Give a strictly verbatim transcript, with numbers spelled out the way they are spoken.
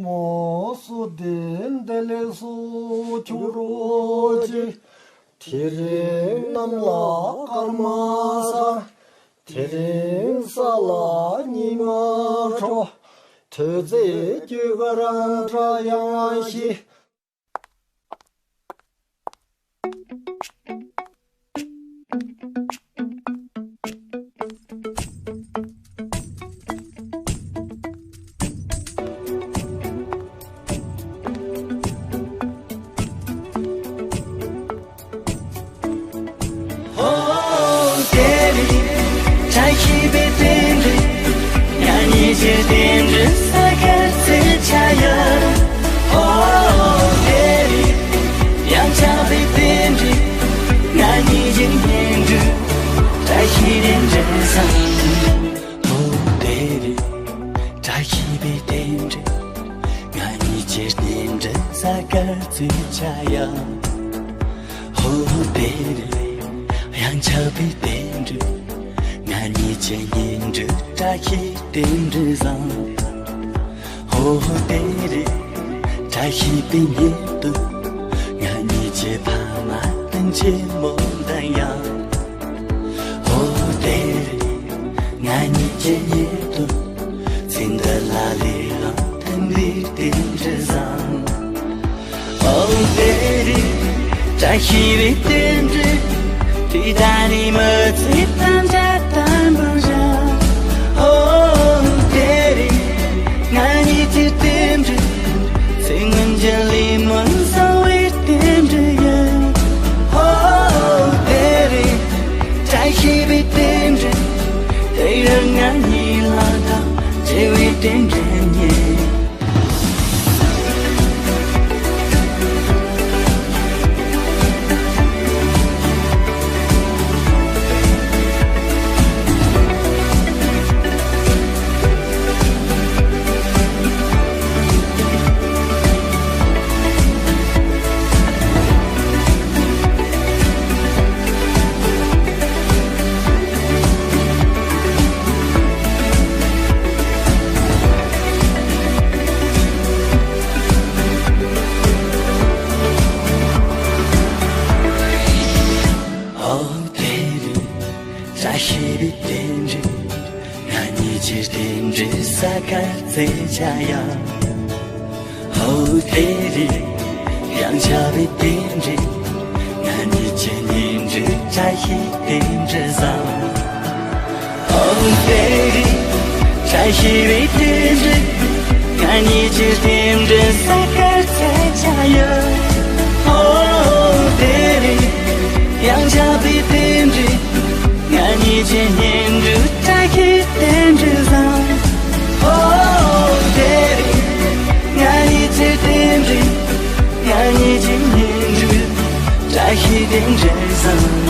མོ་སོ་དེ་འདི་ལས་སོ་ཁྱོད་རོ་ཅི། དེ་རིང་གནམ་ལ་སྐར་མ་ས། དེ་རིང་ས་ལ་ཉི་མ་འཕྲོ། དུས་ཚོད་རྒྱུ་ག་རང་འདྲ་ཡང་ཤི། ཧོ་དེ་རིང་བཀྲ་ཤིས་པའི་རྟེན་འབྲེལ། ང་གཉིས་ཀྱི་རྟེན་འབྲེལ་ས་ཁར་བརྩི་བྱ་ཡ། ཧོ་དེ་རིང་ཡང་ཆགས་པའི་རྟེན་འབྲེལ། ང་གཉིས་ཀྱི་གཉེན་སྒྲིག་བཀྲ་ཤིས་རྟེན་འབྲེལ་བཟང་། ཧོ་དེ་རིང་བཀྲ་ཤིས་པའི་རྟེན་འབྲེལ། ང་གཉིས་ཀྱི་རྟེན་འབྲེལ་ས་ཁར་བརྩི་བྱ་ཡ། ཧོ་དེ་རིང་ཡང་ཆགས་པའི་རྟེན་འབྲེལ། ང་གཉིས་ཀྱི་གཉེན་སྒྲིག་བཀྲ་ཤིས་རྟེན་འབྲེལ་བཟང་། ཧོ་དེ་རིང་བཀྲ་ཤིས་པའི་ཉིན་དུ། ང་གཉིས་ཀྱི་ཕ་མ་སྤུན་མཆེད་མོ་འདི་ཡང་། ཧོ་དེ་རིང་ང་གཉིས་ཀྱི་ཉིན་དུ། ཚེ་འདི་ལ་ལས་རང་མཐུན་པའི་རྟེན་འབྲེལ་བཟང་། ཨོ་དེ་རིང་བཀྲ་ཤིས་པའི་རྟེན་འབྲེལ། དེ་ད་ནི་མི་ཚེ་ཐམས་ཅད་དམ་པར་བཞག། ཨོ་དེ་རིང་ང་གཉིས་ཀྱི་རྟེན་འབྲེལ། ཚེ་སྔོན་གྱི་ལས་སྨོན་གསང་བའི་རྟེན་འབྲེལ་ཡིན། ཨོ་དེ་རིང་བཀྲ་ཤིས་པའི་རྟེན་འབྲེལ། དེ་ཡང་ང་གཉིས་ལ་དང་བརྗེ་བའི་རྟེན་འབྲེལ་ཉེ། ཨོ་དེ་རིང་བཀྲ་ཤིས་པའི་རྟེན་འབྲེལ། ང་གཉིས་ཀྱི་རྟེན་འབྲེལ་ས་ཁར་བརྩི་བྱ་ཡ། ཧོ་དེ་རིང་ཡང་ཆགས་པའི་རྟེན་འབྲེལ། ང་གཉིས་ཀྱི་གཉེན་སྒྲིག་བཀྲ་ཤིས་རྟེན་འབྲེལ་བཟང་། ཨོ་དེ་རིང་བཀྲ་ཤིས་པའི་རྟེན་འབྲེལ། ང་གཉིས་ཀྱི་རྟེན་འབྲེལ་ས་ཁར་བརྩི་བྱ་ཡ། ཨོ་དེ་རིང་ཡང་ཆགས་པའི་རྟེན་འབྲེལ། ང་གཉིས་ཀྱི་གཉེན་སྒྲིག་བཀྲ་ཤིས་རྟེན་འབྲེལ་བཟང་། ཨོ་དེ་རིང་ང་གཉིས་ཀྱི་རྟེན་འབྲེལ། ང་གཉིས་ཀྱི་གཉེན་སྒྲིག་བཀྲ་ཤིས་རྟེན་འབྲེལ་བཟང་།